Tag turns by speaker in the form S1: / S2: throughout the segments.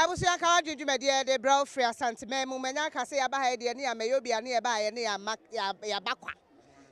S1: Abusua nka w'adwene dwumadie yɛde brɛ wo firi Asanteman mu. Manya aka sɛ yɛaba ha yi deɛ ne yɛammɛyɛ obi a ne yɛbaeɛ ne yɛama yɛaba kwa.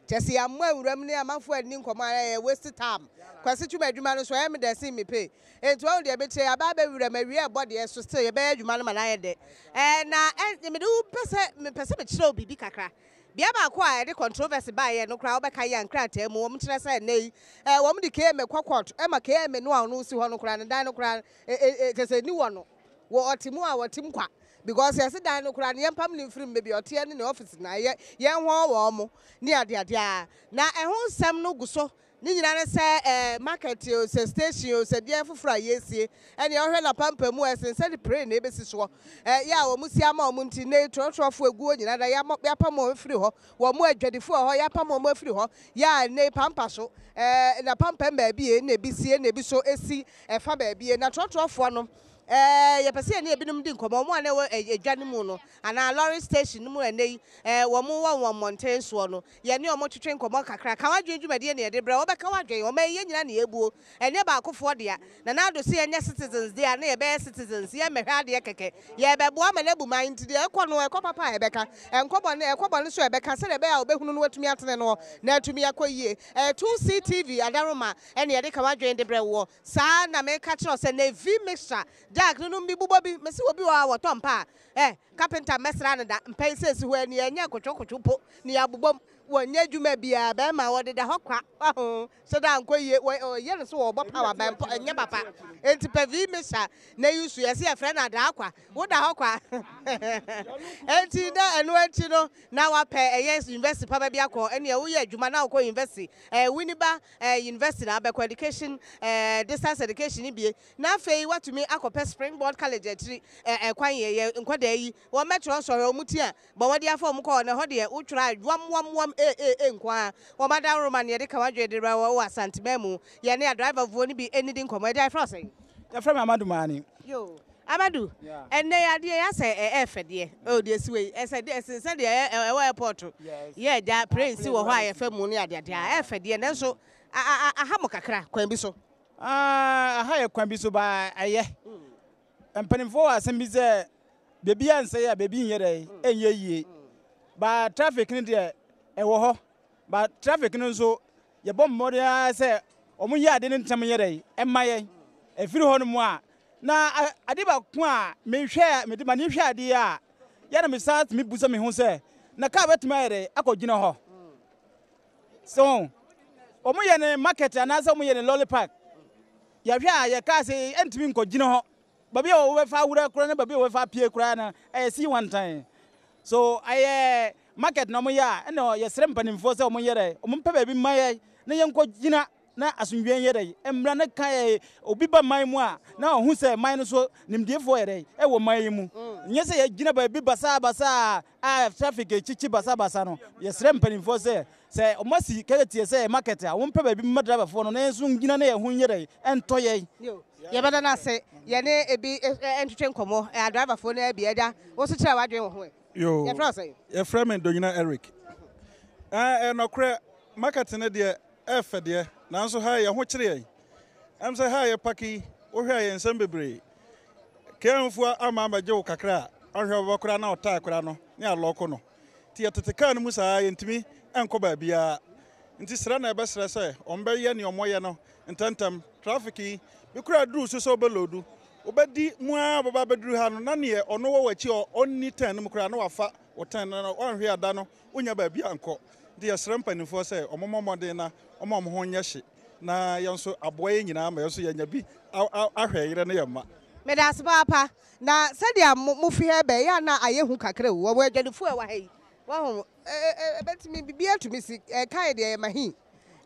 S1: Kyerɛ sɛ yɛammɔ awura mu ne amanfoɔ anni nkɔmmɔ a ɛyɛ waste time. Kwasi Twum adwuma no nso ɛyɛ me dɛ sen me pay. Enti wahu deɛ mekyerɛ yi, aba abɛwura mu awie ɛbɔ deɛ so still yɛbɛyɛ adwuma no ma no ayɛ dɛ. Ɛɛ na ɛ mede wo pɛ sɛ mepɛ sɛ mekyerɛ wo biribi kakra. Bea baako a ɛde controversy baeɛ no koraa wobɛka yi a nkrataa mu wɔn kyerɛ sɛ nnɛ yi ɛɛ wɔn de KMA kɔ court ɛma KMA no a ɔno si hɔ no koraa ne dan no koraa ɛ ɛ kyerɛ sɛ ɛni wɔ no wɔ ɔte mu a wɔte mu kwa because yɛse dan no koraa no yɛmpam no mfiri mu baabi a ɔteɛ ne ne office na yɛ yɛn hɔ wɔn mo ne adeade a na ɛho nsɛm no gu so. Ne nyinaa ne sɛ eh, market o, sɛ station o, sɛ deɛn foforɔ a yɛresie, ɛneɛ wohwɛ n'apampam mu a ɛsen sɛ de plane na ɛbɛsi soɔ. Eh, yɛ a wɔn si ama wɔn nti, nnɛ yi trɔtrɔfoɔ agu hɔ nyinaa da, yɛama, yɛapam wɔn afiri hɔ. Wɔn adwadifoɔ wɔ hɔ, yɛapam wɔn afiri hɔ. Yɛ a nnɛ yi pampa so, eh, n'apampam baabi e, na ebi sie, na ebi so si ɛfa baabi e. Na trɔtrɔfoɔ no, eh, yɛpɛ sɛ yɛne ebinom di nkɔmmɔ, wɔn a na ɛwɔ eh, edwa no mu no, anaa lorry station no mu ɛnnɛ yi, eh, wɔn wɔ wɔn mmɔnten soɔ no. Yɛne wɔn twetwe nkɔmmɔ kakra. Ka w'adwene dwumadie na yɛde brɛ wo. Wobɛka w'adwene. Ɔman yi, yɛn nyinaa na yɛbuo. Ɛnyɛ baakofoɔ dea. Nana Addo se yɛnyɛ citizens deɛ a, na yɛbɛyɛ citizens. Yɛmmɛhwɛ adeɛ kɛkɛ. Yɛrebɛboa ama no abu man. Nti deɛ ɛkɔ no, ɛkɔ papa a, yɛbɛka. Ɛnkɔ bɔne, ɛkɔ bɔne nso a, yɛbɛka. Sɛdeɛ ɛbɛyɛ a wɔbɛhunu na wɔatumi atene noɔ na atumi akɔ yie. Ɛyɛ 2CTV Adaroma na yɛde ka w'adwene de brɛ woɔ. Saa na meka kyerɛ wo sɛ Navy mixture, Jack no nom bi, bobɔ bi. Mese obi wɔ hɔ a wɔtɔ mpa a, Eh, carpenter mmɛsra no da, mpɛn sɛ esi hɔ ani, ɛnyɛ kotwokotwo mpo na yɛabobom, wɔnyɛ adwuma biara, bɛrima wɔdeda hɔ kwa, waho, sɛ da ankɔ yie, wɔ, ɔyɛ no sɛ wɔbɔ power ba mpo, ɛnyɛ papa. Enti pɛ vi mixture na yi so, yɛse yɛfrɛ no adaa kwa, woda hɔ kwa. Enti na ɛno akyi no, na wapɛ ɛyɛ university papa bi akɔ, ɛneɛ woyɛ adwuma na wokɔ university, eh, Winneba eh, university na abɛkɔ, education, eh, distance education no bie, Na afei woatumi akɔpɛ Springboard College akyiri ɛ kwan yɛ yɛ nkwadaa yi wɔn mɛtwerɛ nsɔhwɛ wɔn ti a bɔ mmɔden afa wɔn kɔ hɔ na ɛhɔ deɛ wotwerɛ a wam wam wam ee ee ee nko ara wɔn adaworoma na yɛde ka w'adwene de brɛ wɔ wɔ Asanteman mu yɛne adriverfoɔ no bi nnidi nkɔmmɔ agya yɛfrɛ wo sɛn?
S2: Yɛfrɛ me Amadu Maani.
S1: Yoo Amadu ɛnnɛ yi adeɛ yi asɛ ɛ ɛɛfɛ deɛ oh deɛ ɛsi wei ɛsɛ deɛ ɛsen sɛ deɛ ɛ ɛwɔ airport yɛ agya plane si wɔ hɔ a yɛfa mu ne adeadeɛ a ɛɛfɛ deɛ nanso a a a aha mo kakra kwan bi so.
S2: Ah, aha yɛ kwan bi so baa ɛyɛ. Mpanimfoɔ wɔ asɛm bi sɛ beebi a nsɛe a beebi nyɛ dɛ ɛnyɛ yie. Ba traffic no deɛ ɛwɔ hɔ. Ba traffic no nso yɛbɔ mmɔden ara sɛ wɔn yɛ ade no ntɛm nyɛ dɛ ɛma yɛn. Ɛfiri hɔ nom a na ade baako a mehwɛ mede m'ani hwɛ adeɛ a yɛ na mesan tumi busa me ho sɛ na kaa bɛtumi ayɛ dɛ akɔgyina hɔ. So wɔn yɛ ne market anaasɛ wɔn yɛ ne lolly park? Yɛhwɛ a yɛkaa sɛ ɛntumi nkɔgyina hɔ. Baabi a wɔbɛfa awura koraa ne baabi a wɔbɛfa apue koraa no ɛyɛ si wantan. So ɛyɛ market na wɔyɛ a ɛna yɛsrɛ mpanimfoɔ sɛ wɔn yɛ dɛ wɔn mpɛ baabi mma yɛ na yɛnkɔgyina na asomdwoeɛ nyɛ dɛ mmra na ka yɛ obi ba man mu a na ɔhu sɛ man no so nimdiefoɔ yɛ dɛ ɛwɔ man yi mu. Nyɛ sɛ yɛgyina baabi basaa basaa a traffic rekyekye basabasa no, yɛsrɛ mpanimfoɔ sɛ, sɛ wɔasi ketetie sɛ market a, wɔmpɛ baabi mma driverfoɔ no na yɛn nso ngyina na yɛn ho nyɛ dɛn, ɛntɔ yɛn.
S1: Yo, yɛbɛda no ase. Yɛne ebi ntwetwe nkɔmmɔ, adriverfoɔ no ara bi. Agya, wo nso kyerɛ w'adwene wɔ ho ɛ.
S3: Yo,
S1: Yɛfrɛ wo sɛn?
S3: yɛfrɛ me Donyina Eric. Ɛɛ, ɛyɛ nɔkorɛ, market no deɛ, ɛyɛ fɛ deɛ, nanso ha yi, yɛn ho kyere yɛn. Ɛm sɛ ha a yɛpake yi, wohwɛ a yɛn nsɛm bebree. KMfoɔ ama abɛgye wo kakra a, ɔnhwɛ ɔbɛba koraa na ɔtaa koraa no ne alɔɔko no. Nti yɛtete kaa no mu saa yɛntumi nkɔ baabiara. Nti srɛ na yɛbɛsrɛ sɛ wɔbɛyɛ nea wɔyɛ no ntɛmntɛm. Traffic yi, bi koraa duru so sɛ wobɛloodu. Wobɛdi mu ara wobɛba abɛduru ha no na neɛ ɔno wɔ w'akyi a ɔnni tɛn no mu koraa na wafa wo tɛn no na woanhwɛ a da no wonnya baabi ankɔ. Nti yɛsrɛ mpanimfoɔ sɛ wɔmmɔ mmɔden na wɔma wɔn ho nyɛ hye. na yɛn nso aboa yɛn nyinaa ma yɛn nso yɛanya bi ahwɛ yɛn yere ne yɛn mma.
S1: Meda ase paapa. Na sɛdeɛ mo fi ha reba yi, ɛyɛ a na ayɛ hu kakra o. Wɔwɔ adwadifoɔ a ɛwɔ ha yi. Wahu? Ɛbɛtumi, biribiara tumi si. Ɛkae deɛ ɛyɛ mahin.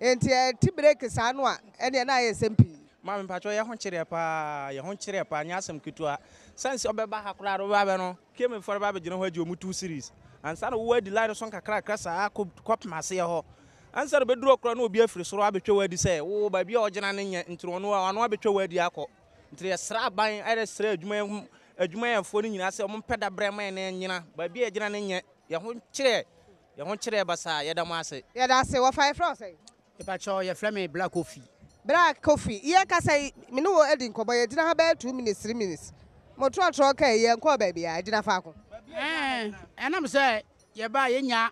S1: Enti ɛte break saa no a, ɛnneɛ na ayɛ nsɛm pii.
S4: Maame mpakyɛw yɛ ho kyereɛ paa yɛ ho kyereɛ paa nyɛ asɛm ketewa sɛn sɛ ɔbɛba ha koraa no ɔbɛba abɛ no KMfoɔ no bɛba abɛgyina hɔ agye wɔn 2 series ansa na wowɔ adi line no so nkakrakra saa kɔ kɔpem aseɛ hɔ ansa na bɛduru hɔ koraa na obi afiri soro abɛtwa wo adi sɛ wo baabi a ɔgyina no nyɛ nti ɔno ɔno abɛtwa wo adi akɔ nti yɛsrɛ aban ɛde srɛ adwuma adwumayɛfoɔ no nyinaa sɛ wɔn mpɛ dabrɛ ma yɛn na yɛnyina baabi a yɛgyina no nyɛ yɛn ho kyerɛ yɛn ho kyerɛ basaa yɛda mo ase.
S1: Yɛda ase. Wɔfa yɛfrɛ wo sɛn?
S5: Mepakyɛw yɛfrɛ me Bra Kofi.
S1: Bra Kofi, yɛkasa yi, me ne wo adi nkɔmmɔ, yɛgyina ha bɛyɛ 2 minutes, 3 minutes. Mo trɔtrɔ kaa yi, ɛnkɔɔ baabiara, ɛgyina faako.
S5: Ɛɛ, ɛnam sɛ yɛbaa yɛnnya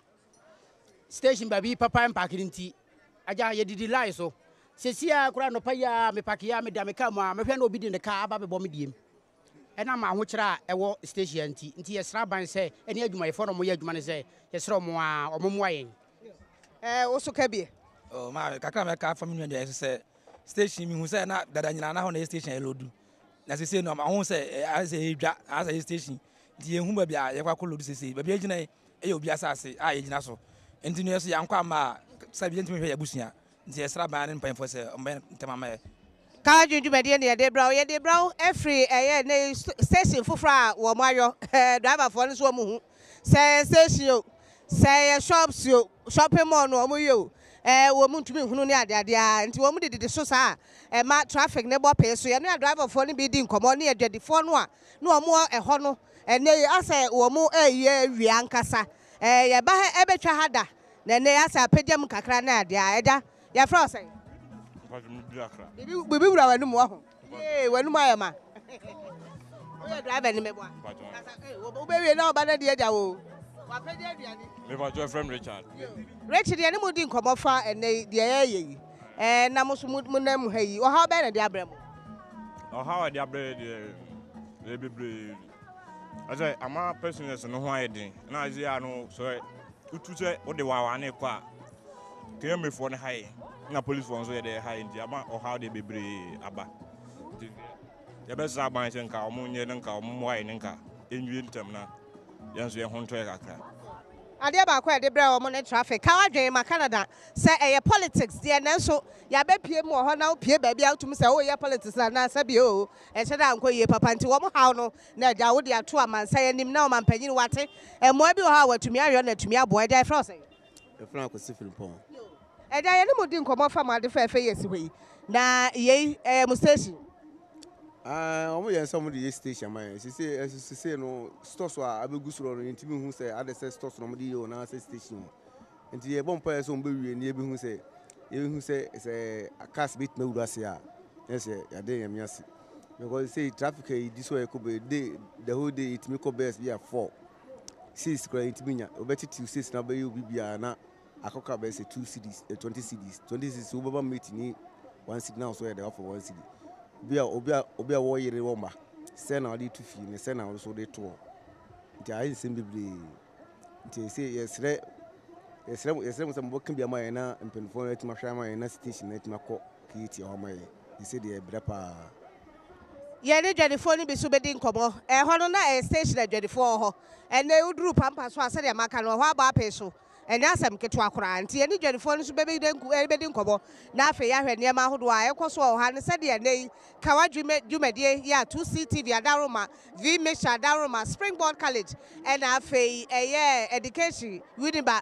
S5: station baabi papa mpaake no nti, agya yɛdidi line so. Seesei ara koraa anɔpa yi ara mepake a meda me kaa mu a, mɛhwɛ na obi de ne kaa aba abɛbɔ me deɛ mu. Ɛnam ahokyerɛ a ɛwɔ station ha nti, nti yɛsrɛ aban sɛ ɛne adwumayɛfoɔ na wɔyɛ adwuma no sɛ yɛsrɛ wɔn ara wɔmmoa yɛn.
S1: Ɛɛ, wo so ka bi ɛ?
S2: Oh, maame, kakra a mɛka afa me nua deɛ ɛso sɛ station mehu sɛ na dada nyinaa na hɔ na ɛyɛ station a ɛlodu. Na sesei no mahu sɛ ayɛ sɛ ɛyɛ dwa, ayɛ sɛ ɛyɛ station. Nti yɛnhu baabi a yɛkɔ akɔ lodu sesei. Baabi a yɛgyina yi ɛyɛ obi asase a yɛgyina so. Nti no yɛ so yɛankɔ amma a sɛ yɛntumi nhwɛ yɛn abusua. Nti yɛsrɛ aban ne mpanyinfoɔ sɛ wɔmmɛyɛ ntɛm ama yɛ.
S1: Kaa adwene dwumadie na yɛde brɛ wo. Yɛde brɛ wo firi ɛyɛ nnɛ yi station foforɔ a wɔn ayɔ. Driverfoɔ no nso wɔn hu sɛ ɛyɛ station o, sɛ ɛyɛ shops o, shopping mall no wɔn yɛ o, ɛɛ wɔn ntumi nhunu ne adeade ara. Nti wɔn de didi so saa a ɛma traffic no bɔ pee so. Yɛne adriverfoɔ no bi di nkɔmmɔ ne adwadifoɔ no a na wɔn wɔ ɛhɔ no. Ɛnnɛ yi asɛ wɔn reyɛ awie ankasa. Ɛɛ yɛba ha ɛbɛtwa ha da na ɛnnɛ yi asɛ apagya mu kakra ne adeɛ a. Agya, yɛfrɛ wo sɛn?
S6: Mpacho me bi akra.
S1: Bibi bibi wura w'anum wɔ ho. Yee w'anum ayɛ ma. Woyɛ driver ni meboa.
S6: Mpacho.
S1: Kasa ee wobɛwie na ɔba na di agya wo. Wapagya aduane.
S6: Me pacho ɛfrɛ me Richard.
S1: Rich deɛ ne mo di nkɔmmɔ fa ɛnnɛ yi deɛ yɛyɛ yi. Ɛɛ na mo nso mo nam ha yi ɔhaw bɛn na ɛde abrɛ mo?
S6: Ɔhaw a ɛde abrɛ yɛ deɛ ɛyɛ bebree. Ɛsɛ ama passengers no ho ayɛ den na adze a no sɛ wotu sɛ wode wawane kɔ a KMAfoɔ no ha yɛ na policefoɔ nso yɛ dɛ ha yɛ nti ama ɔhaw deɛ bebree aba. Nti yɛbɛsrɛ aban sɛ nka wɔn nyɛ no nka wɔn mmoa yɛ no nka ɛnwie ntɛm na yɛn nso yɛn ho ntɔ yɛ kakra.
S1: Adeɛ baako a yɛde brɛ wɔn ne traffic. Ka w'adwene ma Canada sɛ ɛyɛ politics deɛ nanso yɛabɛpue mu wɔ hɔ na wopue baabi a wotumi sɛ woreyɛ politics anaa sɛbi oo ɛnhyɛ da nkɔ yie papa nti wɔn haw no na agya wode ato amansan anim na ɔmanpanyin wate mmoa bi wɔ hɔ a watumi ayɔ na atumi aboa. Agya yɛfrɛ wo sɛn?
S7: Yɛfrɛ no Akwasi Frimpong.
S1: Agya yɛne mo di nkɔmmɔ fa mo ade fɛɛfɛ yi asi hɔ yi na yei ɛyɛ mo station?
S7: Ah, wɔn yɛ sɛ wɔn de yɛ station ama yɛn. Sese ɛso sese no stores a abegu soro no yɛntumi hu sɛ ade sɛ stores na wɔn de yɛ o na sɛ station o. Nti yɛbɔ mpa yɛ sɛ wɔn bɛwie na yɛbɛhu sɛ yɛbɛhu sɛ sɛ cars bɛtumi awura ase a na sɛ yɛade Nyame ase. Because sɛ traffic a yɛdi so a yɛkɔ bɛ day the whole day yɛtumi kɔ bɛs bi a 4 6 koraa yɛntumi nya. Wobɛtetew 6 na wobɛyɛ obi biara na Akɔka bɛyɛ sɛ two cedis, eh, 20 cedis, 20 cedis wobɛma mate ni one cedi na ɔso yɛ dɛ wafa one cedi. Obi a obi a obi a wɔwɔ yere wɔ mma sɛ na ɔde to fie ne sɛ na ɔde so de toɔ. Nti ayɛ nsɛm bebree. Nti sɛ yɛsrɛ yɛsrɛ yɛsrɛ mo sɛ mobɛka bi ama yɛn na mpanimfoɔ no atumi ahwɛ ama yɛn na station no atumi akɔ KT hɔ ama yɛn. Sɛ deɛ ɛbrɛ paa.
S1: Yɛne dwadifoɔ no bi nso bɛdi nkɔmmɔ. Ɛhɔ no na ɛyɛ station adwadifoɔ wɔ hɔ. Ɛnnɛ yi woduru Pampa so a sɛdeɛ maka no ɛhɔ abɔ apee so. Ɛnyɛ asɛm ketewa koraa. Enti yɛne dwadifoɔ no nso bɛdi nkɔmmɔ na afei yɛahwɛ nneɛma ahodoɔ a ɛrekɔ so wɔ ha ne sɛdeɛ nnɛ yi Kawa dwumadie yi a 2CTV Adaworoma, V-Mixture Adaworoma, Springboard College ɛna afei ɛyɛ Education Winneba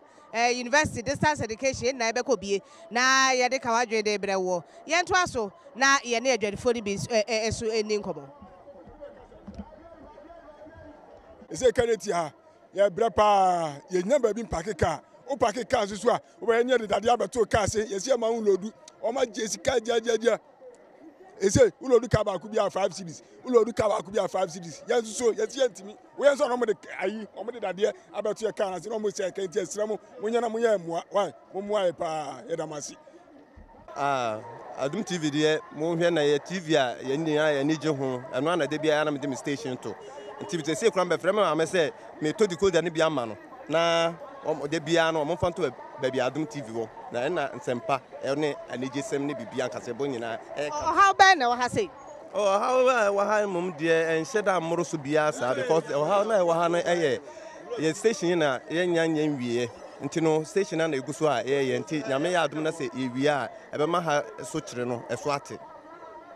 S1: University Distance Education yɛn nyinaa yɛbɛkɔ bie na yɛde Kawa dwene de rebrɛ woɔ. Yɛntoa so na yɛne adwadifoɔ no bi nso nni nkɔmmɔ.
S8: Ɛsɛ Kennedy ha Yɛbrɛ paa, yɛnnya baabi mpake kaa. Wo pake kaa nso so a, wobɛyɛ ne yɛde dadeɛ abɛto kaa se, yɛsi ɛma wo lodu. Wɔn agye sika gyagyagya. Ese wo lodu kaa baako bi a five cedis, wo lodu kaa baako bi a five cedis. Yɛn nso so yɛsi yɛntumi. Woyɛ nso na wɔn de ayi, wɔn de dadeɛ abɛto yɛ kaa no ase na wɔn sɛ ɛka nti ɛsrɛ mo, monyɛ na monyɛ mmoa. Why? Mo mmoa yɛ paa, yɛda mo ase.
S7: Ah, Adom TV deɛ monhwɛ na yɛ TV a yɛn nyinaa yɛn ani gye ho. Ɛno ara na da biara na mede me station to. Nti seesei koraa mebɛfrɛ me maame sɛ metɔ decoder no bi ama no na da biara no wɔmfa nto baabi a Adom TV wɔ. Na ɛna nsɛmpa ne anigyesɛm ne biribiara nkasɛbɔ nyinaa ɛka.
S1: Ɔhaw bɛn na ɛwɔ ha sei?
S7: Ɔhaw a ɛwɔ ha mmom deɛ ɛnhyɛ da mmoro so biara saa because ɔhaw no a ɛwɔ ha no ɛyɛ yɛn station yi na yɛnnya nyɛ nwieɛ. Nti no station no na egu so a yɛyɛ nti Nyame yɛ adom na sɛ yɛwie a ɛbɛma ha so kyere no ɛso ate.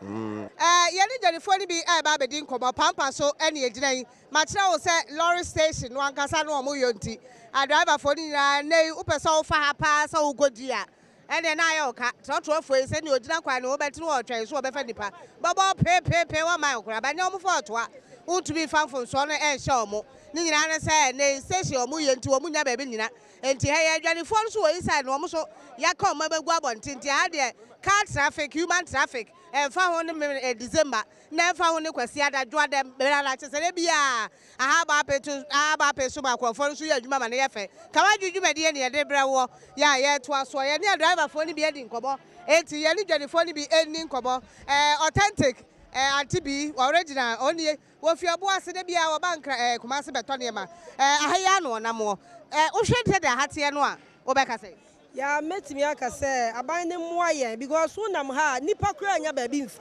S1: Mm. Yɛne dwadifoɔ no bi reba abɛdi nkɔmmɔ. Pampa so na yɛgyina yi. Makyerɛ wo sɛ lorry station no ankasa no wɔyɔ nti, adriverfoɔ no nyinaa nnɛ yi wopɛ sɛ wofa ha paa sɛ wokɔdi a, ɛnneɛ na ayɛ wo ka. Trɔtrɔfoɔ yi sɛdeɛ ɔgyina kwan no ho bɛte no ɔretwɛn so ɔbɛfa nnipa. Bɔbɔ peepeepee wɔmma wo koraa. But nyɛ wɔn fa ɔtoa. Wontumi mfa mfomsoɔ no nhyɛ wɔn. Ne nyinaa ne sɛ nnɛ yi station a wɔyɛ nti wɔn nnya baabi nnyina. Enti ha yi adwadifoɔ no nso wɔ inside no wɔn nso yɛaka wɔn abɛgu abɔnten nti ha deɛ car traffic, human traffic. Ɛmfa ho ne me December na ɛmfa ho ne Kwasiada, Dwoada, Benada, kyerɛ sɛ da biara aha abɔ apeto, aha abɔ ape so ma nkurɔfoɔ no nso yɛ adwuma ma no yɛ fɛ. Kawadwo dwumadie na yɛde brɛ woɔ, yɛ a yɛtoa soɔ. Yɛne adriverfoɔ no bi adi nkɔmmɔ, enti yɛne dwadifoɔ no bi nni nkɔmmɔ. Ɛɛ authentic, ɛɛ Auntie Bee, original, ɔnie. Wɔfi Ɔboase, da biara wɔba Nkran, ɛɛ Kumasi bɛtɔ nneɛma. Ɛɛ aha yi ara na wɔnam wɔ. Ɛɛ wohwɛ sɛdeɛ aha teɛ no a, wobɛka sɛn?
S9: Yeah mɛtumi aka sɛ aban no mmoa yɛn because wo nam ha a nipa koraa nnya baabi nfa.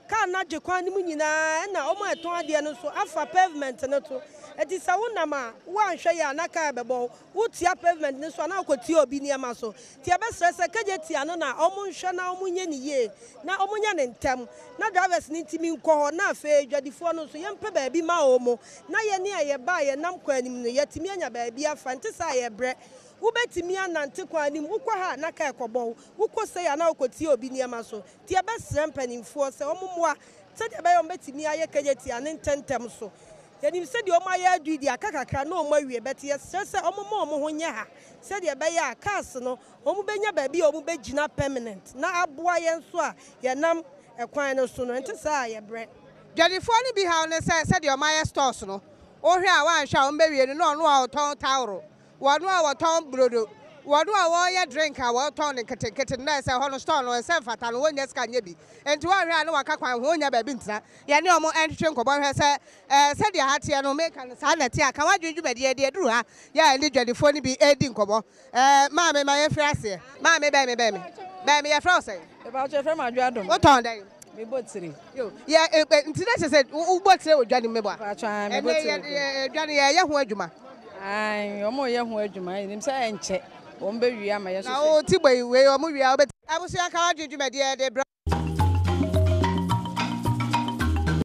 S9: Car no agye kwan no mu nyinaa ɛna wɔn a ɛtɔn adeɛ no nso afa pavement no to. Ɛti sɛ wo nam a woanhwɛ yie a na car bɛbɔ wo. Wo tia pavement no so a na wokɔ tia obi nneɛma so. Nti yɛbɛsrɛ sɛ Kejetia no na wɔn nhwɛ na wɔn nyɛ no yie na wɔn nyɛ no ntɛm na drivers no ntumi nkɔ hɔ na afei dwadifoɔ no nso yɛmpɛ baabi ma wɔn na yɛne a yɛba a yɛnam kwan no mu no yɛatumi anya baabi afa. Nte saa a yɛbrɛ. Wobɛtumi anante kwan no mu, wokɔ ha a na kaa rekɔbɔ wo, wokɔ sei a na wokɔtie obi nneɛma so. Nti yɛbɛsrɛ mpanimfoɔ sɛ wɔmmoa sɛdeɛ ɛbɛyɛ a wɔbɛtumi ayɛ Kejetia no ntɛntɛm so. Yɛnim sɛ deɛ wɔayɛ adu yi deɛ aka kakra na wɔawie but yɛsrɛ sɛ wɔmma wɔn ho nyɛ ha sɛdeɛ ɛbɛyɛ a cars no wɔbɛnya baabi a wɔbɛgyina permanent na aboa yɛn nso a yɛnam kwan no so no, ɛnte saa a yɛbrɛ.
S1: Dwadifoɔ no bi haw ne sɛ sɛdeɛ wɔayɛ stores no, wohwɛ a woanhwɛ a wɔbɛwie no na ɔno a ɔtɔn towel Wɔn a wɔtɔn brodo, wɔn a wɔyɛ drink a wɔtɔn no nketenkete no, na ɛsɛ hɔ no store no ɛsɛ mfata no, wɔnnya sika nyɛ bi. Enti wɔanhwɛ a na wɔaka kwan ho, wɔnnya baabi ntena. Yɛne wɔn ntwetwe nkɔmmɔ nhwɛ sɛ ɛɛ sɛdeɛ ha teɛ no, meka no saa na ɛte a. Ka w'adwene dwumadie deɛ ɛduru ha, yɛ a ɛne dwadifoɔ no bi redi nkɔmmɔ. Ɛɛ maame ma yɛmfiri aseɛ. Maame bɛn me bɛn me bɛn me yɛfrɛ wo sɛn?
S10: Mepakyɛ yɛfrɛ me Adwoa Dom.
S1: Wotɔn dɛn?
S10: Mebɔ tire.
S1: Yo, yɛ e, e, nti na kyerɛ sɛ wobɔ tire wɔ dwa no mu meboa?
S10: Mepakyɛ ae, mebɔ tire wɔ dwa.
S1: Ɛnɛ yɛ dwa no yɛyɛ ho adwuma.
S10: Ae, wɔn reyɛ ho adwuma, yɛnim sɛ ɛnkyɛ wɔn bɛwie ama yɛn nso
S1: Na wo ti bɔ yi, wei wɔn wie a wobɛti. Abusua ka w'adwene dwumadie de brɛ.